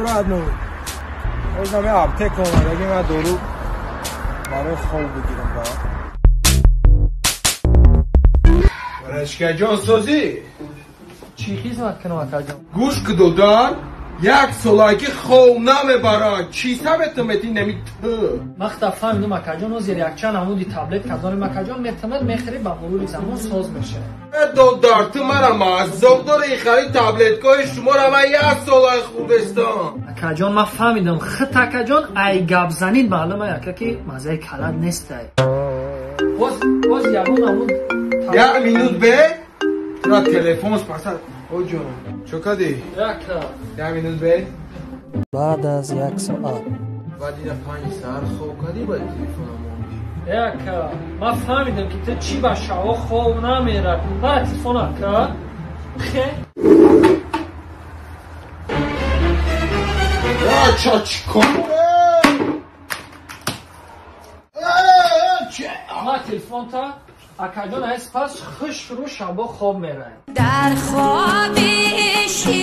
Родной. Озам я аптека омадаги ман дору барои хоб бигирам ба. Рашкаҷон созӣ? Чӣ хизмат кунам акаҷон? Гӯш ки додан як солае ки хоб намебарад. Чӣ сабетам мети нами ту? Ман хата фаҳмидам акаҷон, ҳозир якчанд намуди таблетка дорем акаҷон, метавонад мехӯри ба мурури замон соз мешавад. Додар, ту мара маъзоб дори хари таблеткаи шуморо ман як солае хӯрдестам. Акаҷон, ман фаҳмидам. Хит акаҷон, ай гапзанид маълума яка ки маззаи калат нестай. Боз боз ягон намуд Як минут бе тура телефон спасад. Оҷон, чо кади? Яка. Як минут бе. Баъд аз як соат. Баъд ина 5 саҳар хоб кади ба телефона монди. Яка, ман фаҳмидам ки ту чӣ ба шаво хоб намерад. Мара телефон ака. Хе. Ча чикор? Ма телефонта акаҷон аз пас хушрӯ шабо хоб мераем. Дар хоби ширин.